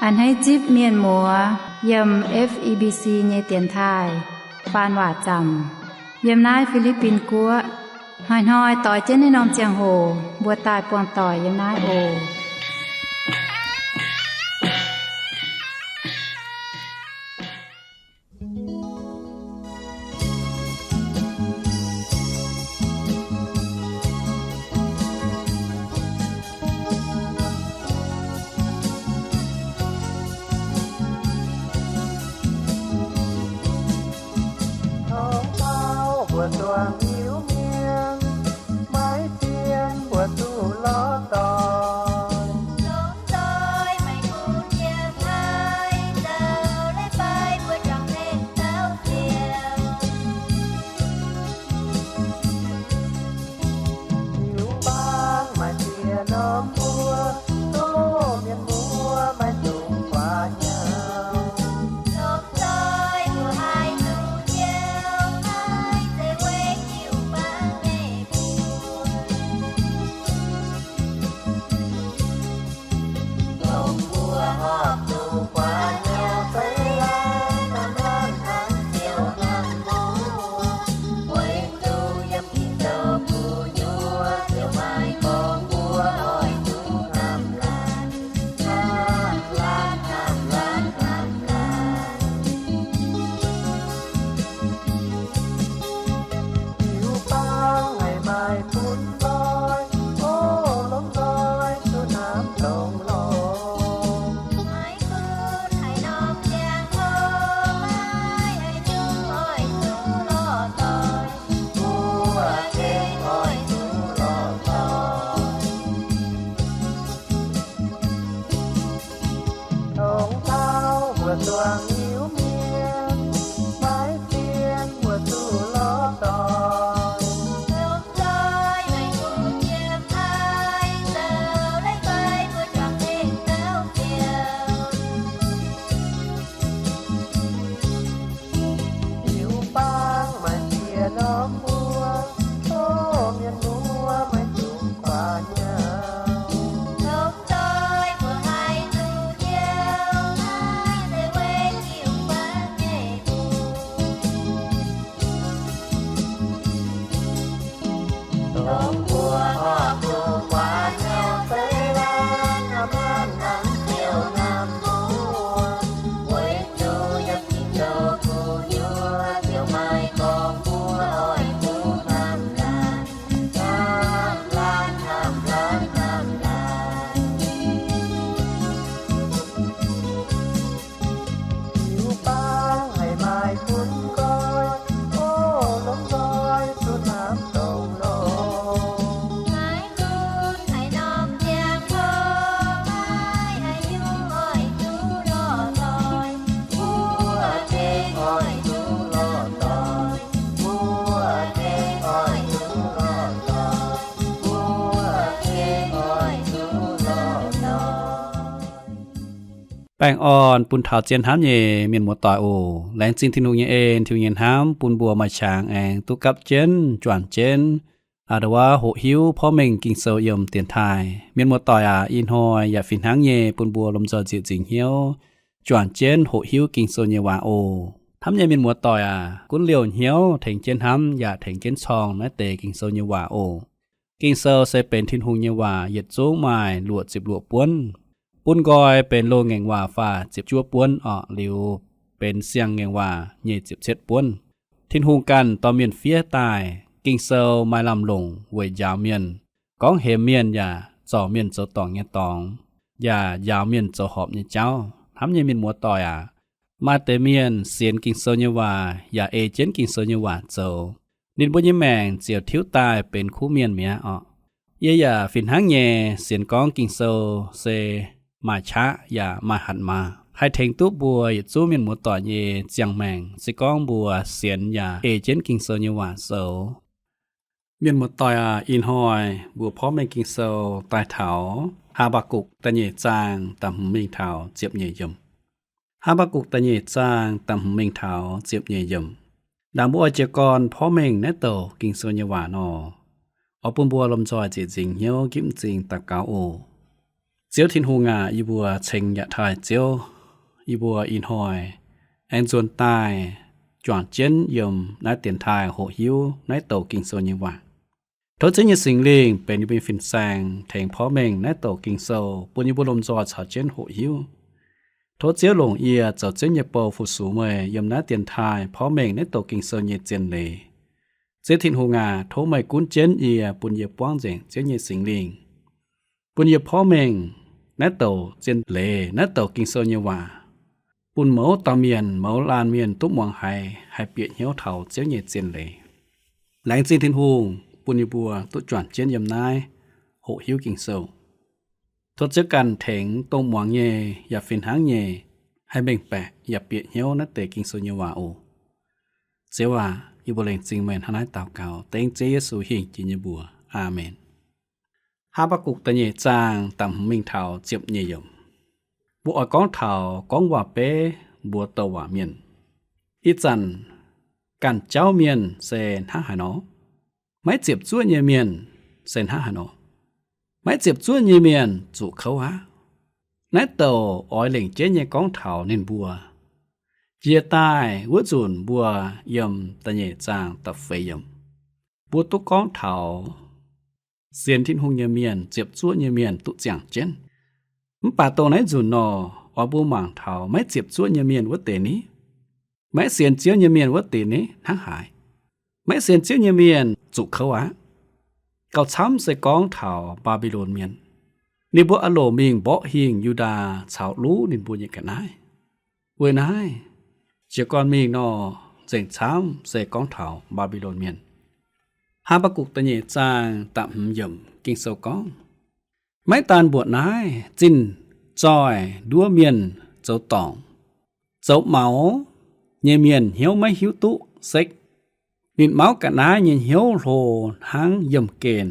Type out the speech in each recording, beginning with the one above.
A'hneiv zipv mienh muoz yiem F E B C nyei dienx taaih faan waac zaamc yiem naaiv Fi^li^bin Guoqv. Hnoi-hnoi doix jienv naaiv norm ziangh hoc mbuo daaih buangh doic yiem naaiv oc. Tongx taux mbuo zuangx Iu-Mienh, maiv dien mbuo duqv lorz doic. Longc doic maiv gunv yiem haaix, zoux leiz-baaix mbuo juangc mengh taux ziouc. Liuz bang maaih ziex norm mbuo, tov mienh muoz maiv dungx guaax nyau. Longc doic mbuo haih duqv nyau, maiv zeiz weic jiu-baang nyei mbuox. Dongh mbuo horpc zuqc guaax nyau fai laanh, hnamv laanh hnamv ziouc hnamv mbuo. Weic zuqc yiem Ging-Sou gu'nyuoz ziouc maaih gorngv mbuo oix zuqc hnamv laanh, hnamv laanh, hnamv laanh, hnamv laanh. Liuz bang haih maaih bun nqoi, o, lomh nzoih duqv hnamv dongh lorqc. Maiv gunv haaix norm ziangh hoc, maiv haaix nyungc oix zuqc lorz doic, mbuo gengh oix zuqc lorz doic. Tongx taux mbuo zuangx Iu-Mienh, maiv dien mbuo duqv lorz doic. Longc doic maiv gunv yiem haaix, zoux leiz-baaix mbuo juangc mengh taux ziouc. Liuz bang maaih ziex norm mbuo, tov mienh muoz maiv dungx guaax nyau. Longc doic mbuo haih duqv nyau, maiv zeiz weic jiu-baang nyei mbuox. Dongh mbuo horpc zuqc guaax nyau fai laanh, hnamv laanh hnamv ziouc hnamv mbuo. Weic zuqc yiem Ging-Sou gu'nyuoz ziouc maaih gorngv mbuo oix zuqc hnamv laanh, hnamv laanh, hnamv laanh, hnamv laanh. Liuz bang haih maaih bun nqoi, o, lomh nzoih duqv hnamv dongh lorqc. Maiv gunv haaix norm ziangh hoc, maiv haaix nyungc oix zuqc lorz doic, mbuo gengh oix zuqc lorz doic, mbuo gengh oix zuqc lorz doic, mbuo gengh oix zuqc lorz doic. Baengh orn bun taux zien hnamv nyei mienh muoz-doic oc. Laengz zingh Tin-Hungh nyei en, Tin-Hungh nyei hnamv bun mbuo maaih qangx aengx duqv gapv jienv, juangc jienv, a'nda'wuov hoqc hiuv porv mengh Ging-Sou yiem dienx taaih. Mienh muoz-doic aac, ih hnoi yaac fih hnangv nyei bun mbuo lomh nzoih nzieqc nzingc hnyouv, juangc jienv hoqc hiuv Ging-Sou nyei waac oc. Hnamv nyei mienh muoz-doic aac, gunv liouh hnyouv tengx jienv hnamv yaac tengx jienv corng naaiv deix Ging-Sou nyei waac oc. Ging-Sou se benx Tin-Hungh nyei waac, yietc zungv maaih luoqc ziepc luoqc buonv. Bun nqoi benx loz ngaengc waac faah ziepc juov buonv orqc, liuz benx siang-ngaengc waac nyic ziepc cietv buonv. Tin-Hungh ganh dorh mienh fiev daaih. Ging-Sou maaih lamh longc weic njaaux mienh, gorngv hemx mienh yaac zorc mienh zoux dorngc nyei dorngx, yaac njaaux mienh zoux horpc nyei jauv. Hnamv nyei mienh muoz-doic aac, maaih deix mienh sienx Ging-Sou nyei waac yaac ei jienv Ging-Sou nyei waac zoux, ninh mbuo nyei maengc ziouc tiuv daaih benx kuv mienh mi'aqv orqc. Yie yaac fih hnangv nyei sienx gorngv Ging-Sou se maaih qaqv yaac maaih hatc maaz, haih tengx duqv mbuo yietc zungv mienh muoz-doic nyei ziangh maengc, se gorngv mbuo sienx yaac ei jienv Ging-Sou nyei waac zoux. Mienh muoz-doic aac, ih hnoi mbuo porv mengh Ging-Sou daaih taux Haa^mbaa^gukc da'nyeic zaang da'hmz mingh taux ziepc nyeic yiemc. Haa^mbaa^gukc da'nyeic zaang da'hmz mingh taux ziepc nyeic yiemc. Ndaangc mbuo oix jiez gorn porv mengh naaiv douc Ging-Sou nyei waac nor, oix bun mbuo lomh nzoih zieqc nzingc hnyouv gipv m'zing daux gaux oc. Ziouv Tin-Hungh aac, yie mbuo ceng yaac taaih Ziouv, yie mbuo ih hnoi aengx nzuonx daaih juangc jienv yiem naaiv dienx taaih hoqc hiuv naaiv douc Ging-Sou nyei waac. Tov Ziouv nyei Singx Lingh benx yie mbuo nyei fin-saeng, tengx porv mengh naaiv douc Ging-Sou bun yie mbuo lomh nzoih caux jienv hoqc hiuv. Tov Ziouv longc yie zoux Ziouv nyei bou fu-sux meih yiem naaiv dienx taaih porv mengh naaiv douc Ging-Sou nyei zien leiz. Ziouv Tin-Hungh aac, tov meih gunv jienv yie, bun yie buangv nzengc Ziouv nyei Singx Lingh, bun yie porv mengh naaiv douc zien leiz, naaiv douc Ging-Sou nyei waac, bun mouz dauh mienh, mouz laanh mienh duqv muangx haiz, haih bieqc hnyouv taux Ziouv nyei zien leiz. Laengz zingh Tin-Hungh bun yie mbuo duqv juangc jienv yiem naaiv hoqc hiuv Ging-Sou. Tov Ziouv ganh tengx dongh muangx nyei yaac fih hnangv nyei haih mengh baeqc yaac bieqc hnyouv naaiv deix Ging-Sou nyei waac oc. Ziouv aac, yie mbuo laengz zingh meih. Hnangv naaiv daux gaux dengv Ziouv Yesu hingh jiex nyei mbuox. Aamen. Haa^mbaa^gukc da'nyeic zaang da'hmz mingh taux ziepc nyeic yiemc. Mbuo oix gorngv taux gorngv waac-beiv mbuox douc waac mienh. Ih zanc ganh jauv mienh se hnangv haaix nor? Maiv ziepc zuoqv nyei mienh se hnangv haaix nor? Maiv ziepc zuoqv nyei mienh zuqc kouv aqv. Naaiv douc oix lengc jeiv nyei gorngv taux ninh mbuo. Jiex daaih wuov nzunc mbuo yiem da'nyeic zaang da'feix yiemc, mbuo duqv gorngv taux sienx Tin-Hungh nyei mienh, ziepc zuoqv nyei mienh duqv ziangh jienv. Mv baac dongh naaiv nzunc nor, oix mbuo mangc taux maiv ziepc zuoqv nyei mienh wuov deix ni, maiv sienx Ziouv nyei mienh wuov deix ni hnangv haaix? Maiv sienx Ziouv nyei mienh zuqc kouv aqv. Gauh camv se gorngv taux Mbaa^mbi^lon mienh. Ninh mbuo aah loc mingh mborqv hingh Yu^ndaa caux luv ninh mbuo nyei ga'naaiv. Weic naaiv, jiez gorn mingh nor, nzengc camv se gorngv taux Mbaa^mbi^lon mienh. Haa^mbaa^gukc da'nyeic zaang da'hmz yiemc Ging-Sou gorngv, maiv daan mbuoqc naaiv, zinh zoih nduov mienh zoux dorngc, zoux maux nyei mienh hnyouv maiv hiuv duqv sekv. Ninh mauv ga'naaiv nyei hnyouv hlo hnangv yiemh gen,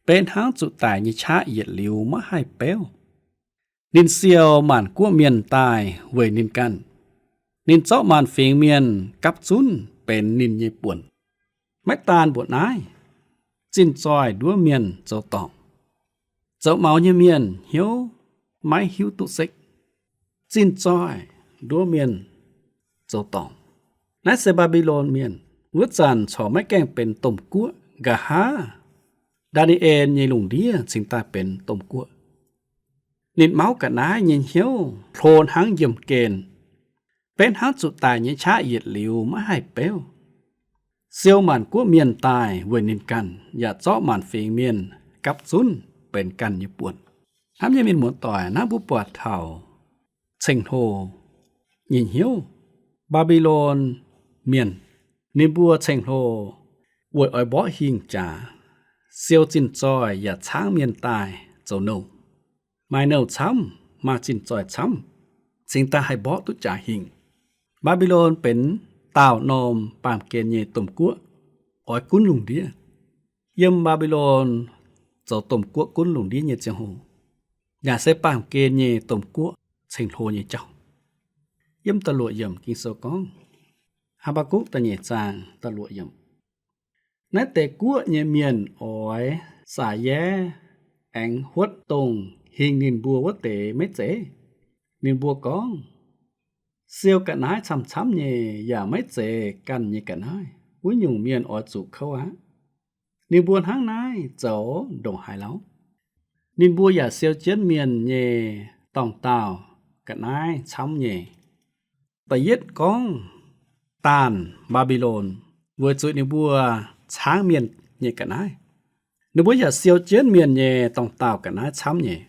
beiv hnangv zuqc daic nyei qaqv yietc liuz maiv haih beuv. Ninh siou maanc guoqv mienh daaih weic ninh ganh. Ninh zorqv maanc fingx mienh gapv zunv benx ninh nyei buonc. Maiv daan mbuoqc naaiv, zinh zoih nduov mienh zoux dorngc, zoux maux nyei mienh hnyouv maiv hiuv duqv sekv. Zinh zoih nduov mienh zoux dorngc. Naaiv se Mbaa^mbi^lon mienh. Wuov zanc corc maiv gaengh benx domh guoqv, nqa'haav Ndaa^ni^en nyei lungh ndiev cingx daaih benx domh guoqv. Ninh mauv ga'naaiv nyei hnyouv hlo hnangv yiemh gen, beiv hnangv zuqc daic nyei qaqv yietc liuz maiv haih beuv. Siou maanc guoqv mienh daaih weic ninh ganh, yaac zorqv maanc fingx mienh gapv zunv benx ganh nyei buonc. Hnamv nyei mienh muoz-doic, naaiv mbuo buatc taux ceng-hlo nyei hnyouv. Mbaa^mbi^lon mienh, ninh mbuo ceng-hlo weic oix mborqv hingh jaax, siou zinh zoih yaac caangv mienh daaih zoux nouh. Maaih nouh camv, maaih zinh zoih camv, cingx daaih haih mborqv duqv jaax hingh. Mbaa^mbi^lon benx daauh norm baamh gen nyei domh guoqv, oix gunv lungh ndiev. Yiem Mbaa^mbi^lon zoux domh guoqv gunv lungh ndiev nyei ziangh hoc, yaac se baamh gen nyei domh guoqv ceng-hlo nyei jauv. Yiem da'luoqc yiemc Ging-Sou gorngv, Haa^mbaa^gukc da'nyeic zaang da'luoqc yiemc, naaiv deix guoqv nyei mienh oix saax yaev aengx huotv dongh hingh ninh mbuo wuov deix maiv zeiz? Ninh mbuo gorngv, siou ga'naaiv camv-camv nyei yaac maiv zeiz ganh nyei ga'naaiv, wuov nyungc mienh oix zuqc kouv aqv. Ninh mbuo hnangv naaiv zoux ndongc haaix lauh? Ninh mbuo yaac siou jienv mienh nyei dorngh daauh ga'naaiv camv nyei. Da'yietv gorngv daanh Mbaa^mbi^lon, weic zuqc ninh mbuo caangv mienh nyei ga'naaiv. Ninh mbuo yaac siou jienv mienh nyei dorngh daauh ga'naaiv camv nyei.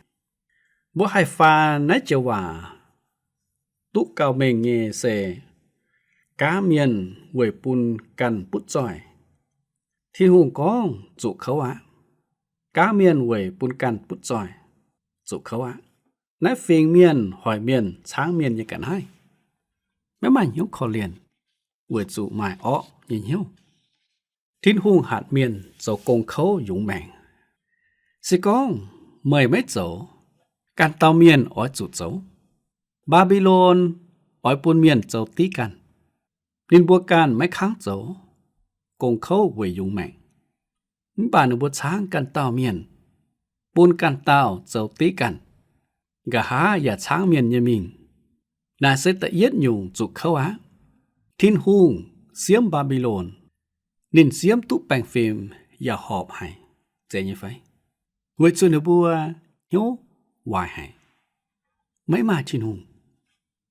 Mbuo haih faan naaiv joux waac duqv gauh mengh nyei se, gaamv mienh weic bun ganh butv zoih. Tin-Hungh gorngv zuqc kouv aqv. Gaamv mienh weic bun ganh butv zoih, zuqc kouv aqv. Naaiv fingx mienh hoic mienh caangv mienh nyei ga'naaiv, maiv maaih hnyouv korv-lienh, weic zuqc maaih orqv nyei hnyouv. Tin-Hungh hatc mienh zoux gong kouv yungz maengc. Se gorngv meih maiv zoux, ganh dauh mienh oix zuqc zoux. Mbaa^mbi^lon oix bun mienh zoux div ganh. Ninh mbuo ganh maiv kangv zoux, gong kouv weic yungz maengc. Mv baac ninh mbuo caangv ganh dauh mienh, bun ganh dauh zoux div ganh. nqa'haav yaac caangv mienh nyei mingh. Naaiv se da'yietv nyungc zuqc kouv aqv. Tin-Hungh siemv Mbaa^mbi^lon. Ninh siemv duqv baengh fim yaac horpc haic. Zeiz nyei fai? Weic zuqc ninh mbuo hnyouv waaic haic, maiv maaih Tin-Hungh.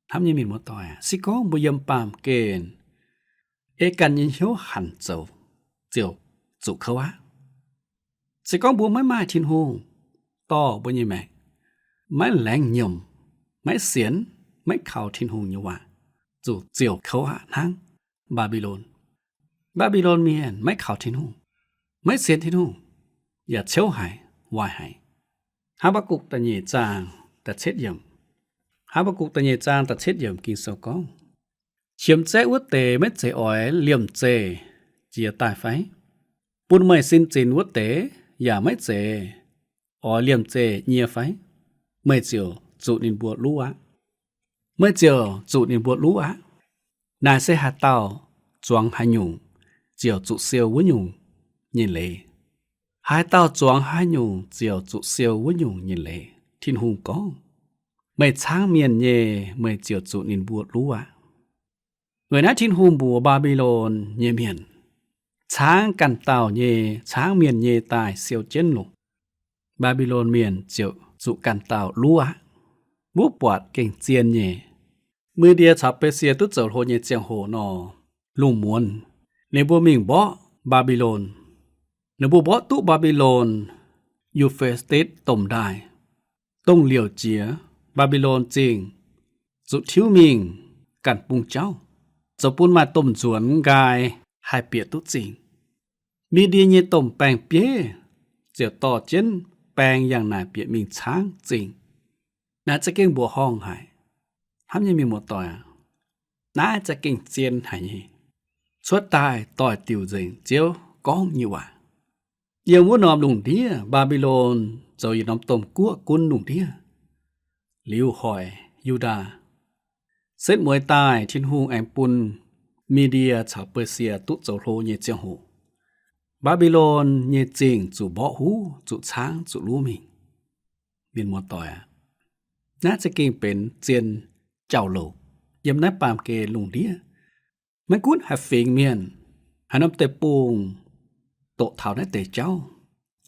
Hnamv nyei mienh muoz-doic aac, se gorngv mbuo yiem baamh gen ei ganh nyei hnyouv hanc zoux ziouc zuqc kouv aqv. Se gorngv mbuo maiv maaih Tin-Hungh dorh mbuo nyei maengc, maiv laengz nyiemc, maiv sienx, maiv kaux Tin-Hungh nyei waac, zuqc ziouc kouv aqv hnangv Mbaa^mbi^lon. Mbaa^mbi^lon Mienh maiv kaux Tin-Hungh, maiv sienx Tin-Hungh, yaac ciouv haic, waaic haic. Haa^mbaa^gukc da'nyeic zaang da'cietv yiemc, Haa^mbaa^gukc da'nyeic zaang da'cietv yiemc Ging-Sou gorngv, Qiemx zaeqv wuov deix maiv zeiz oix liemh zeih jiex daaih fai? Bun meih sin zinx wuov deix yaac maiv zeiz oix liemh zeih nyie fai? Meih ziouc zuqc ninh mbuo luv aqv. Meih ziouc zuqc ninh mbuo luv aqv. Naaic se haaix dauh zuangx haaix nyungc, ziouc zuqc siou wuov nyungc nyei leiz. Haaix dauh zuangx haaix nyungc, ziouc zuqc siou wuov nyungc nyei leiz. Tin-Hungh gorngv, meih caangv mienh nyei, meih ziouc zuqc ninh mbuo luv aqv. Weic naaiv Tin-Hungh mbuox Mbaa^mbi^lon nyei mienh, caangv ganh dauh nyei, caangv mienh nyei daaih siou jienv longc, Mbaa^mbi^lon Mienh ziouc zuqc ganh dauh luv aqv. Wuov buatc gengh zien nyei. Mee^ndie caux Besie duqv zoux hlo nyei ziangh hoc nor, lungh muonz ninh mbuo mingh mborqv Mbaa^mbi^lon. Ninh mbuo mborqv duqv Mbaa^mbi^lon, Yu^fe^ditc Domh Ndaaih, dongh liouc jiex Mbaa^mbi^lon Zingh, zuqc tiuv mingh ganh bung jauv, zoux bun maaih domh nzuonx nqaai haih bieqc duqv zingh. Mee^ndie nyei domh baeng-bieiv ziouc dorh jienv baeng yangh naaic bieqc mingh caangv zingh. Naaiv za'gengh mbuoqc horngh haic. Hnamv nyei mienh muoz-doic aac, naaiv za'gengh zien haic nyei. Cuotv daaih doix-diuc nzengc Ziouv gorngv nyei waac. Yiem wuov norm lungh ndiev, Mbaa^mbi^lon zoux yietc norm domh guoqv gunv lungh ndiev, liuz hoic Yu^ndaa. Setv mueiz daaih, Tin-Hungh aengx bun Mee^ndie caux Besie duqv zoux hlo nyei ziangh hoc, Mbaa^mbi^lon nyei zingh zuqc mborqv huv, zuqc caangv, zuqc luv mingh. Mienh muoz-doic aac, naaiv za'gengh benx zien jauv-louc yiem naaiv baamh gen lungh ndiev. Maiv gunv haaix fingx mienh, haaix norm deic-bung, doqc taux naaiv deix jauv,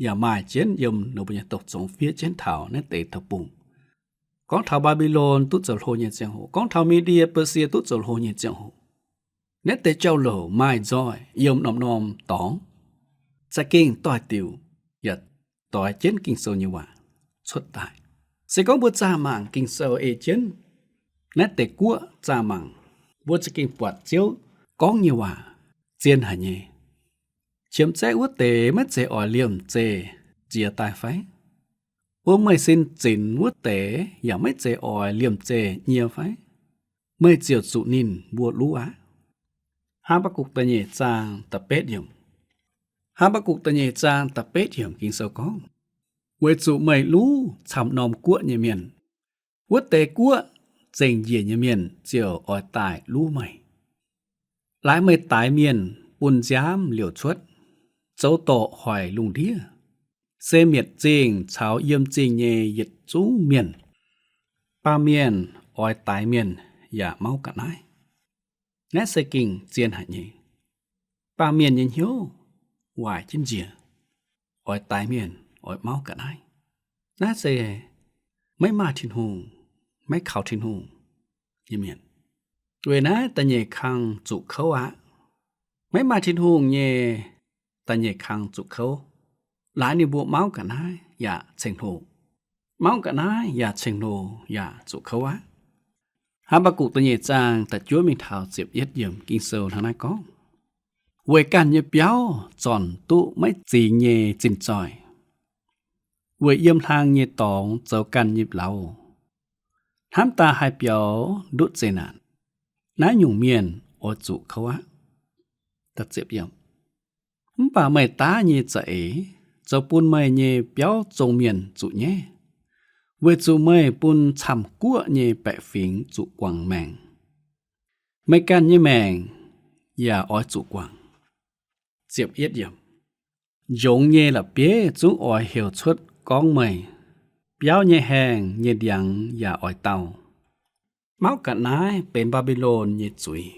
yaac maaih jienv yiem ninh mbuo nyei douz-zongx fiev jienv taux naaiv deix deic-bung. Gorngv taux Mbaa^mbi^lon duqv zoux hlo nyei ziangh hoc, gorngv taux Mee^ndie, Besie duqv zoux hlo nyei ziangh hoc, naaiv deix jauv-louc maaih nzoih yiem norm-norm dorngx, za'gengh doix-diuc yaac doix jienv Ging-Sou nyei waac cuotv daaih. Se gorngv mbuo zaah mangc Ging-Sou ei jienv naaiv deix guoqv zaah mangc, mbuo za'gengh buatc Ziouv gorngv nyei waac zien haic nyei. Qiemx zaeqv wuov deix maiv zeiz oix liemh zeih jiex daaih fai? Bun meih sin zinx wuov deix yaac maiv zeiz oix liemh zeih nyie fai? Meih ziouc zuqc ninh mbuo luv aqv. Haa^mbaa^gukc da'nyeic zaang da'betv yiemc. Haa^mbaa^gukc da'nyeic zaang da'betv yiemc Ging-Sou gorngv, weic zuqc meih luv camv norm guoqv nyei mienh, wuov deix guoqv zengc njiec nyei mienh ziouc oix daaih luv meih. Laaix meih daix mienh bun nziaamv liouc cuotv, zoux dorc hoic lungh ndiev, se mietc zingh caux yiem zingh nyei yietc zungv mienh. Baamh mienh oix daix mienh yaac mauv ga'naaiv. Naaiv se gengh zien haic nyei. Baamh mienh nyei hnyouv waaic jienv njiec, oix daix mienh, oix mauv ga'naaiv. Naaiv se maiv maaih Tin-Hungh, maiv kaux Tin-Hungh nyei mienh. Weic naaiv da'nyeic kang zuqc kouv aqv. Maiv maaih Tin-Hungh nyei da'nyeic kang zuqc kouv. Laaix ninh mbuo mauv ga'naaiv yaac ceng-hlo. Mauv ga'naaiv yaac ceng-hlo yaac zuqc kouv aqv. Haa^mbaa^gukc da'nyeic zaang da'juov mingh taux ziepc yietv yiemc Ging-Sou hnangv naaiv gorngv, weic ganh nyei biauv zornc duqv maiv zingx nyei zinh zoih, weic yiem hlang nyei dorngx zoux ganh nyei lauz, hnamv daaih haih biaux ndutv zeqc naanc. Naaiv nyungc mienh oix zuqc kouv aqv. Mv baac meih daav nyei za'eix zoux bun meih nyei biauv zong mienh zuqc nyaiv, weic zuqc meih bun camv-guoqv nyei baeqc fingx zuqc guangc maengc. Meih ganh nyei maengc yaac oix zuqc guangc. Njongx nyei la'bieiv zungv oix heuc cuotv gorngv meih, Biauv nyei haengh nyei ndiangx yaac oix dau. Mauv ga'naaiv benx Mbaa^mbi^lon nyei zuiz.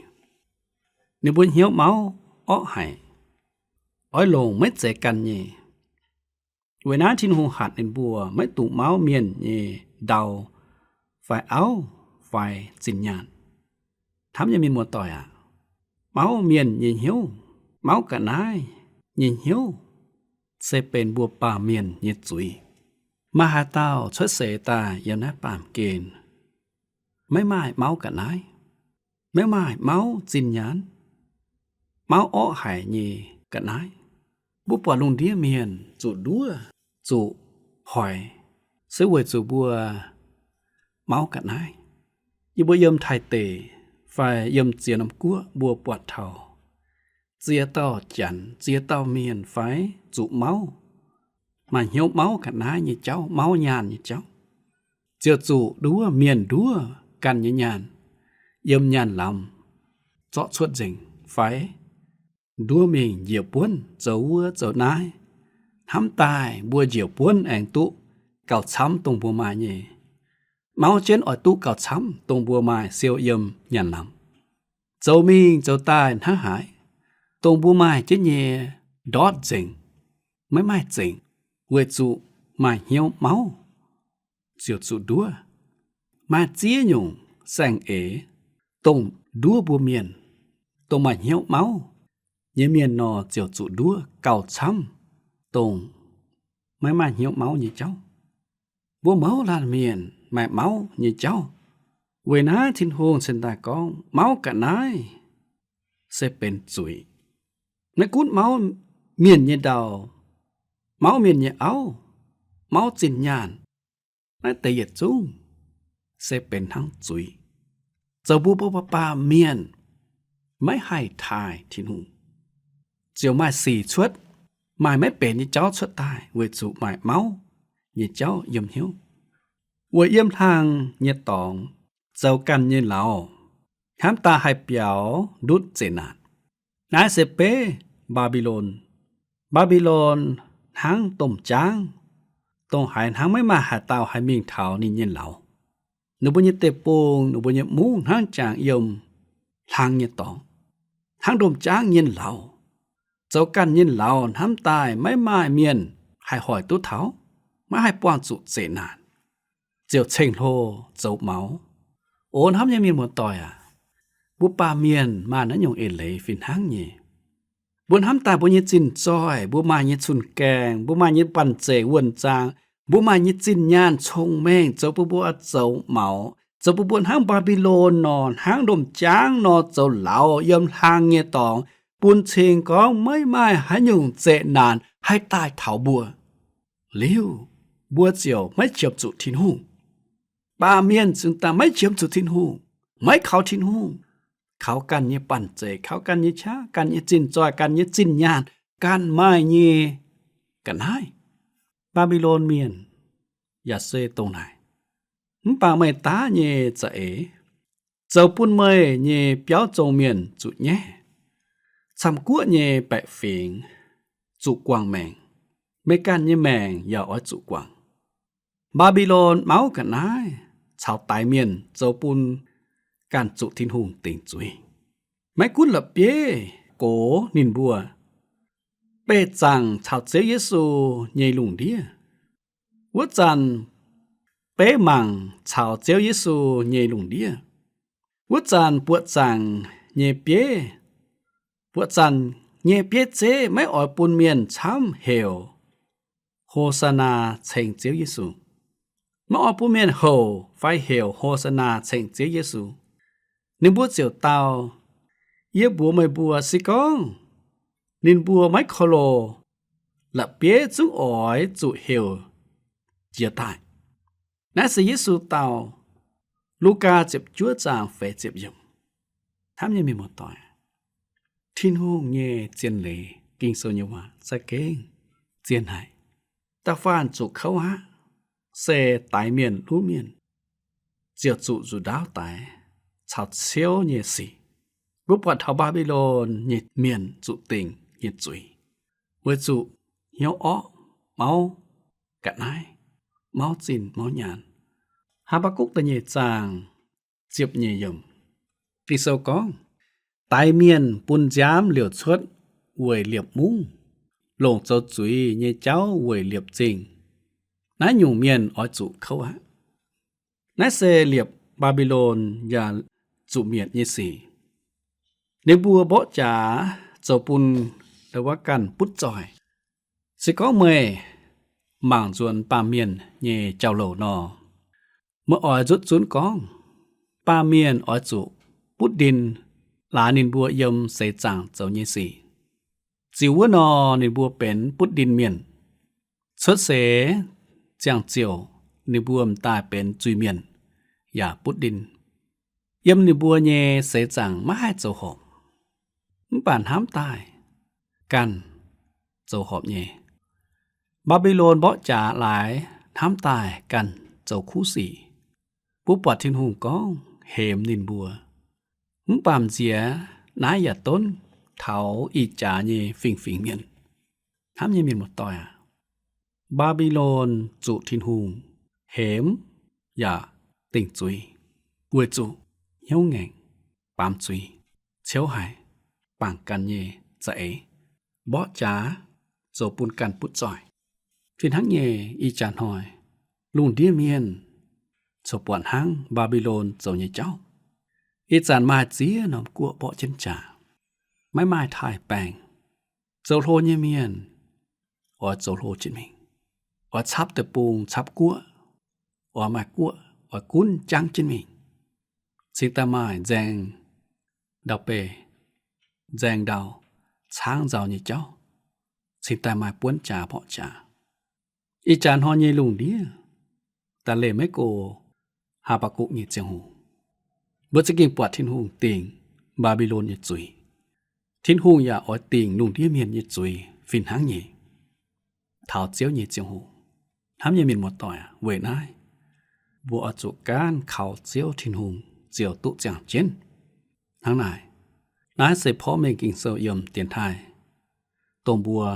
Ninh mbuo hnyouv mauv orqv haic, oix longc maiv zeiz ganh nyei. Weic naaiv Tin-Hungh hatc ninh mbuo maiv dungx mauv mienh nyei ndau fai auv fai zinh nyaanh. Hnamv nyei mienh muoz-doic aac, mauv mienh nyei hnyouv, mauv ga'naaiv nyei hnyouv se benx mbuo baamh mienh nyei zuiz. Maaih haaix dauh cuotv seix daaih yiem naaiv baamh gen maiv maaih mauv ga'naaiv, maiv maaih mauv zinh nyaanh, mauv orqv haic nyei ga'naaiv? Mbuo buatc lungh ndiev mienh zuqc nduov, zuqc hoic, se weic zuqc mbuo mauv ga'naaiv. Yie mbuo yiem Taiv deic fai yiem ziex norm guoqv mbuo buatc taux ziex dauh janx, ziex dauh mienh fai zuqc mauv, maaih hnyouv mauv ga'naaiv nyei jauv, mauv nyaanh nyei jauv, ziouc zuqc nduov mienh nduov ganh nyei nyaanh yiem nyaanh lamz zorqv cuotv nzengc fai nduov mingh njiec buonv zoux wuov zoux naaiv. Hnamv daaih mbuo njiec buonv aengx duqv gauh camv dongh mbuo maaih nyei. Mauv jienv oix duqv gauh camv dongh mbuo maaih siou yiem nyaanh lamz. Zoux mingh zoux daaih hnangv haaix, dongh mbuo maaih jienv nyei ndortv nzengc, maiv maaih zengc, weic zuqc maaih hnyouv mauv ziouc zuqc nduov. Maaih ziex nyungc saeng-eix, dongh nduov mbuo mienh, dongh maaih hnyouv mauv nyei mienh nor, ziouc zuqc nduov gauh camv dongh maiv maaih hnyouv mauv nyei jauv. Mbuo mouz laanh mienh maaih mauv nyei jauv. Weic naaiv Tin-Hungh cingx daaih gorngv mauv ga'naaiv se benx zuiz. Maiv gunv mauv mienh nyei ndau, mauv mienh nyei auv, mauv zinh nyaanh, naaiv deix yietc zungv se benx hnangv zuiz, zoux mbuo mbuo baamh mienh maiv haih taaih Tin-Hungh, ziouc maaih sic cuotv, maaih maiv benx nyei jauv cuotv daaih weic zuqc maaih mauv nyei jauv yiem hnyouv. Weic yiem hlang nyei dorngx zoux ganh nyei lauz, hnamv daaih haih biaux ndutv zeqc naanc. Naaiv se beiv Mbaa^mbi^lon. Mbaa^mbi^lon hnangv domh jaangv, dongh haaix hnangv maiv maaih haaix dauh haih mingh taux ninh nyei lauz. Ninh mbuo nyei deic-bung, ninh mbuo nyei mungv hnangv jangx yiem hlang nyei dorngx, hnangv domh jaangv nyei lauz. Zoux ganh nyei lauz hnamv daaih maiv maaih mienh haih hoic duqv taux, maiv haih buangh zuqc zeqc naanc, ziouc ceng-hlo zoux maux. O hnamv nyei mienh muoz-doic aac, mbuo baamh mienh maaih naaiv nyungc eix leiz fih hnangv nyei. Mbuo hnamv daaih mbuo nyei zinh zoih, mbuo maaih nyei cun-gaengh, mbuo maaih nyei banh zeic wuonh zaang, mbuo maaih nyei zinh nyaanh cong-mengh zoux bun mbuo zoux maux, zoux bun mbuo hnangv Mbaa^mbi^lon nor, hnangv domh jaangv nor zoux lauz yiem hlang nyei dorngx, bun cing gorngv maiv maaih haaix nyungc zeqc naanc haih daaih taux mbuo. Liuz, mbuo ziouc maiv qiemx zuqc Tin-Hungh. Baamh mienh zungv daaih maiv qiemx zuqc Tin-Hungh, maiv kaux Tin-Hungh, kaux ganh nyei banh zeic, kaux ganh nyei qaqv, ganh nyei zinh zoih, ganh nyei zinh nyaanh, ganh maaih nyei ga'naaiv. Mbaa^mbi^lon Mienh yaac se dongh naaic. Mv baac meih daav nyei za'eix zoux bun meih nyei biauv zong mienh zuqc nyaiv, camv-guoqv nyei baeqc fingx zuqc guangc maengc, meih ganh nyei maengc yaac oix zuqc guangc. Mbaa^mbi^lon mauv ga'naaiv caux daix mienh zoux bun ganh zuqc Tin-Hungh dingc zuiz. Maiv gunv la'bieiv gox ninh mbuo, beih zaangc caux Ziouv Yesu nyei lungh ndiev. Wuov zanc beiv mangc caux Ziouv Yesu nyei lungh ndiev. Wuov zanc buoqc zaangc nyei bieiv, buoqc zaangc nyei bieiv zeiv maiv oix bun mienh camv heuc Ho^saa^naa ceng Ziouv Yesu. Maiv oix bun mienh houc fai heuc Ho^saa^naa ceng Ziouv Yesu. Ninh mbuo ziouc dau, yie mbuox meih mbuo, se gorngv ninh mbuo maiv korv-loz, la'bieiv zungv oix zuqc heuc jiez daaih. Naaiv se Yesu dau, Lugaa ziepc juov zaang feix ziepc yiemc. Hnamv nyei mienh muoz-doic, Tin-Hungh nyei zien leiz, Ging-Sou nyei waac za'gengh zien haic. Da'faanh zuqc kouv aqv, se daix mienh luv mienh, ziouc zuqc nzuqc ndaauv daix caux ciouv nyei sic. Mbuo buatc taux Mbaa^mbi^lon nyei mienh zuqc dingc nyei zuiz, weic zuqc hnyouv orqv, mauv ga'naaiv, mauv zinh mauv nyaanh. Haa^mbaa^gukc da'nyeic zaang ziepc nyeic yiemc, Ging-Sou gorngv, Daix mienh bun nziaamv liouc cuotv weic liepc mungv, longc zoux zuiz nyei jauv weic liepc zingh. Naaiv nyungc mienh oix zuqc kouv aqv. Naaiv se liepc Mbaa^mbi^lon yaac zuqc mietc nyei sic. Ninh mbuo mborqv jaax zoux bun ndau wuov ganh butv zoih. Se gorngv meih mangc nzuonx baamh mienh nyei jauv-louc nor, meih oix nzutv zunv gorngv, baamh mienh oix zuqc butv ndin laaix ninh mbuo yiem seix zaangc zoux nyei sic. Ziux wuov nor ninh mbuo benx butv ndin mienh. Cuotv seix ziangh ziouc ninh mbuo m'daaih benx zuiz-mienh yaac butv ndin. Yiem ninh mbuo nyei seix zaangc maiv haih zoux horpc, mv baac hnamv daaih ganh zoux horpc nyei. Mbaa^mbi^lon mborqv jaax laaix hnamv daaih ganh zoux kuv sic. Mbuo buatc Tin-Hungh gorngv hemx ninh mbuo, mv baac m'nziex naaiv yaac donv taux ih jaax nyei fingx-fingx mienh. Hnamv nyei mienh muoz-doic aac, Mbaa^mbi^lon zuqc Tin-Hungh hemx yaac dingc zuiz, weic zuqc hnyouv ngaengc, baamz zuiz, ciouv haic, bangc ganh nyei za'eix, mborqv jaax zoux bun ganh butv zoih. Fih hnangv nyei, ih jaax hnoi lungh ndiev mienh corc buatc hnangv Mbaa^mbi^lon zoux nyei jauv. Ih zanc maaih ziex norm guoqv mborqv jienv jaax, maiv maaih taaih-baengh. Zoux hlo nyei mienh oix zoux hlo jienv mingh, oix capv deic-bung, capv guoqv, oix maaih guoqv, oix gunv jangv jienv mingh, cingx daaih maaih nzaeng ndau-beih, nzaeng ndau, caangv nzauh nyei jauv, cingx daaih maaih buonv jaax mborqv jaax. Ih jaax hnoi nyei lungh ndiev da'leih maiv go Haa^mbaa^gukc nyei ziangh hoc, mbuo za'gengh buatc Tin-Hungh dingc Mbaa^mbi^lon nyei zuiz. Tin-Hungh yaac oix dingc lungh ndiev mienh nyei zuiz fih hnangv nyei taux Ziouv nyei ziangh hoc. Hnamv nyei mienh muoz-doic aac, weic naaiv mbuo oix zuqc gaanv kaux Ziouv Tin-Hungh ziouc duqv ziangh jienv. Hnangv naaic, naaiv se porv mengh Ging-Sou yiem dienx taaih, dongh mbuo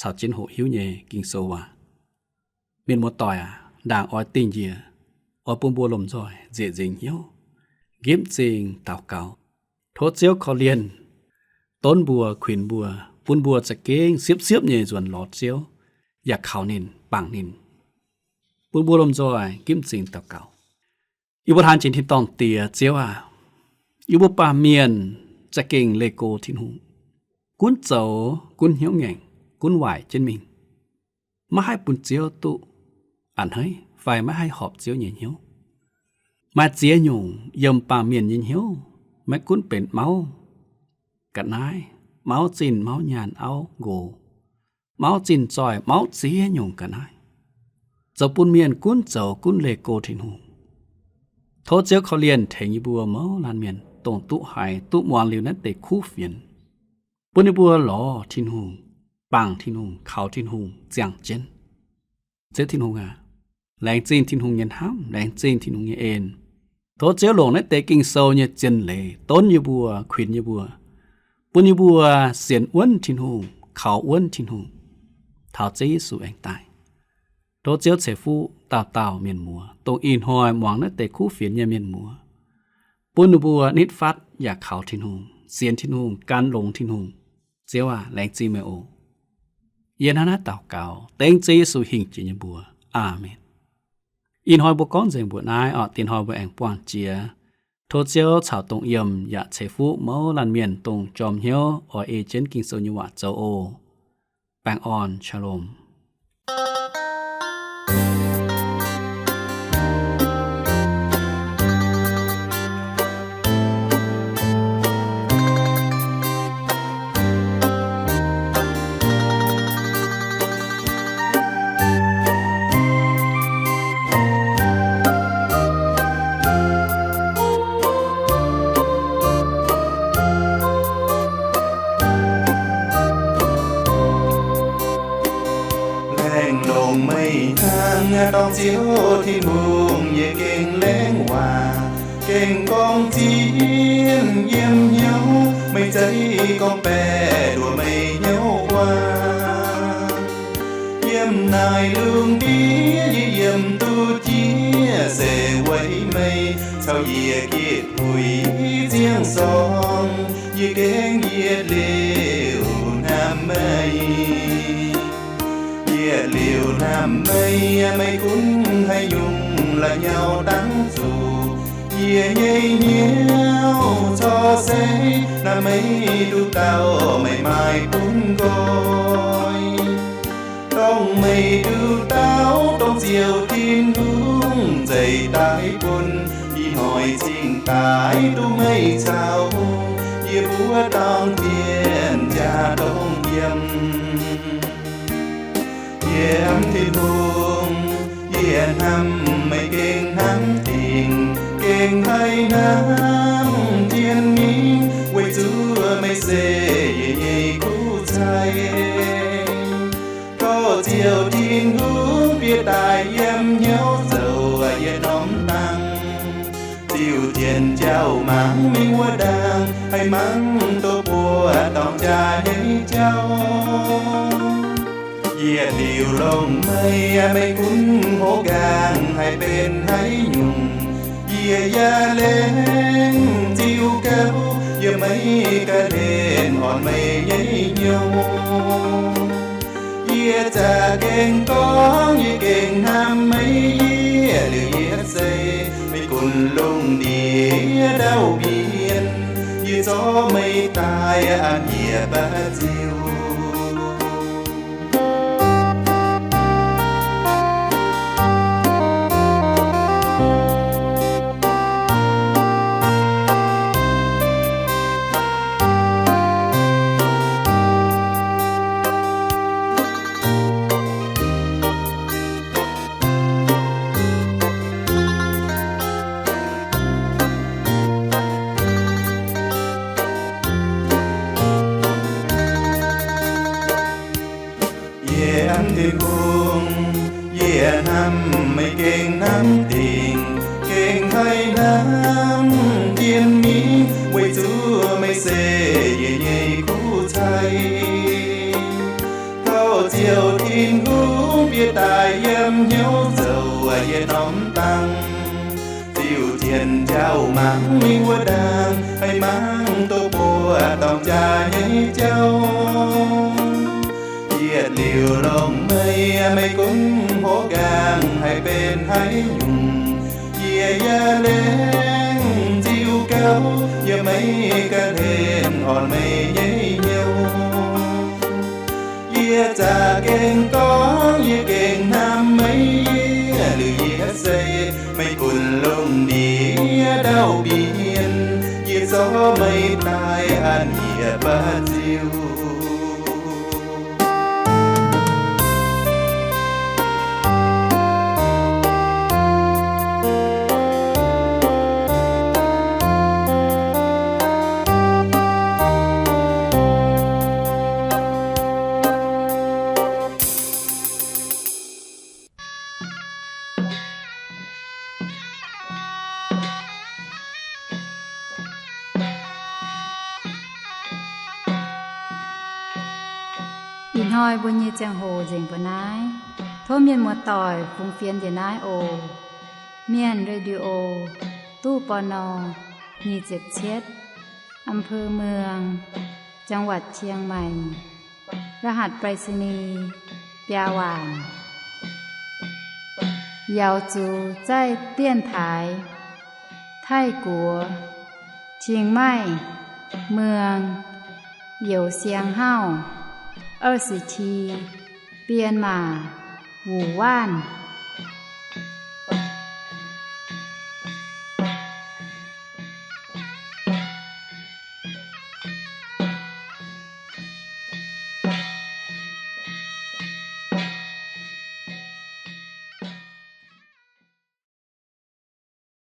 caux jienv hoqc hiuv nyei Ging-Sou waac. Mienh muoz-doic aac, ndaangc oix dingh njiec, oix bun mbuo lomh nzoih nzieqc nzingc hnyouv, nqipv m'zing daux gaux, tov Ziouv korv-lienh, donv mbuo, kuinx mbuo, bun mbuo za'gengh siepv-siepv nyei nzuonx lorz Ziouv, yaac kaux ninh, bangc ninh. Bun mbuo lomh nzoih nqipv m'zing daux gaux. Yie mbuo hnamv jiex tin-dorngh Diex, Ziouv aac, yie mbuo baamh mienh za'gengh leih go Tin-Hungh, gunv zoux gunv hnyouv ngaengc, gunv waaic jienv mingh, maiv haih bun Ziouv duqv a'hneiv fai maiv haih horpc Ziouv nyei hnyouv. Maaih ziex nyungc yiem baamh mienh nyei hnyouv, maiv gunv benx mauv ga'naaiv, mauv zinh mauv nyaanh auv nqox, mauv zinh zoih, mauv ziex nyungc ga'naaiv, zoux bun mienh gunv zoux gunv leih go Tin-Hungh. Tov Ziouv korv-lienh tengx yie mbuo mouz laanh mienh dongh duqv haiz duqv muangx liuz naaiv deix kuv fienx, bun yie mbuo lorz Tin-Hungh, bangc Tin-Hungh, kaux Tin-Hungh ziangh jienv. Ziouv Tin-Hungh aac, laengz zingh Tin-Hungh nyei hnamv, laengz zingh Tin-Hungh nyei en. Tov Ziouv longc naaiv deix Ging-Sou nyei zien leiz donv yie mbuo, kuinx yie mbuo, bun yie mbuo sienx wuonv Tin-Hungh, kaux wuonv Tin-Hungh, taux Ziouv Yesu aengx daaih. Tov Ziouv ceix fuqv dauh dauh mienh muoz, dongh ih hnoi muangx naaiv deix kuv fienx nyei mienh muoz, bun ninh mbuo nitv fatv yaac kaux Tin-Hungh, sienx Tin-Hungh, gan longx Tin-Hungh. Ziouv aac, laengz zingh meih oc. Yie hnangv naaiv daux gaux dengv Ziouv Yesu hingh jiex nyei mbuox. Aamen. Ih hnoi mbuo gorngv nzengc mbuoqc naaiv oc. Diex hnoi mbuo aengx buangh jiex. Tov Ziouv caux dongh yiem yaac ceix fuqv mouz laanh mienh dongh jorm hnyouv oix ei jienv Ging-Sou nyei waac zoux oc. Baengh orn, shalom. Laengz longx meih hnangv, dorng Ziouv Tin-Hungh, yie gengh laengz waac, gengh gorngv zien yiem hnyouv, meih zeiz gorngv baeqc nduoc meih hnyouv guaax. Yiem naaiv lungh ndiev yie yiem zorngv, yie gengh yietc liuz hnamv meih. Yietc liuz hnamv meih, meih gunv haaix nyungc la'nyauv dangv zuqc yie nyei hnyouv corc se hnamv meih nduqc dauh meih maaih bun nqoi. Dongh meih nduqc dauh dongh Ziouv Tin-Hungh zeix daaih bun ih hnoi cingx daaih duqv meih caux yie mbuo dorng jienv jaa dongh yiem. Yie hnamv Tin-Hungh, yie hnamv meih gengh hnamv dingc, gengh haih hnamv jienv mingh, weic zuqc meih se yie nyei kuv cai. Dorh Ziouv Tin-Hungh bieqc daaih yiem hnyouv zoux yietc norm dangh. Ziouv Tin-Jauv mangc mingh wuov ndaangc, haih mangc doqc buoqc dorngc jaa nyei jauv. Yietc liuz longc meih, meih gunv hoz nqaang haih benx haaix nyungc, yie yaac laengz ziux gauh yiem meih ga'hlen orn meih nyei hnyouv. Yie za'gengh gorngv yie gengh hnamv meih, yie liuz yie se meih gunv lungh ndiev ndau-mienh, yie zorqv meih daaih an yie baav ziux. Yie hnamv Tin-Hungh, yie hnamv meih gengh hnamv dingc, gengh haih hnamv jienv mingh, weic zuqc meih se yie nyei kuv cai. Dorh Ziouv Tin-Hungh bieqc daaih yiem hnyouv zoux yietc norm dangh. Ziouv Tin-Jauv mangc mingh wuov ndaangc, haih mangc doqc buoqc dorngc jaa nyei jauv. Yietc liuz longc meih, meih gunv hoz nqaang haih benx haaix nyungc, yie yaac laengz ziux gauh yiem meih ga'hlen orn meih nyei hnyouv. Yie za'gengh gorngv yie gengh hnamv meih, yie liuz yie se meih gunv lungh ndiev ndau-mienh, yie zorqv meih daaih an yie baav ziux. Ih hnoi mbuo nyei ziangh hoc nzengc mbuo naaiv. Tov mienh muoz-doic fungx fienx njiec naaiv oc. Mienh Radio, ตู้ ปณ. nyic ziepc cietv, อำเภอเมือง จังหวัดเชียงใหม่ รหัสไปรษณีย์ biaa waanc. Yaux zuqc zaih 电台 Taiv-Guoqv เชียงใหม่ เมือง Youc Siang Hauv, 二十七 Bienh Maac Wuc Waanv.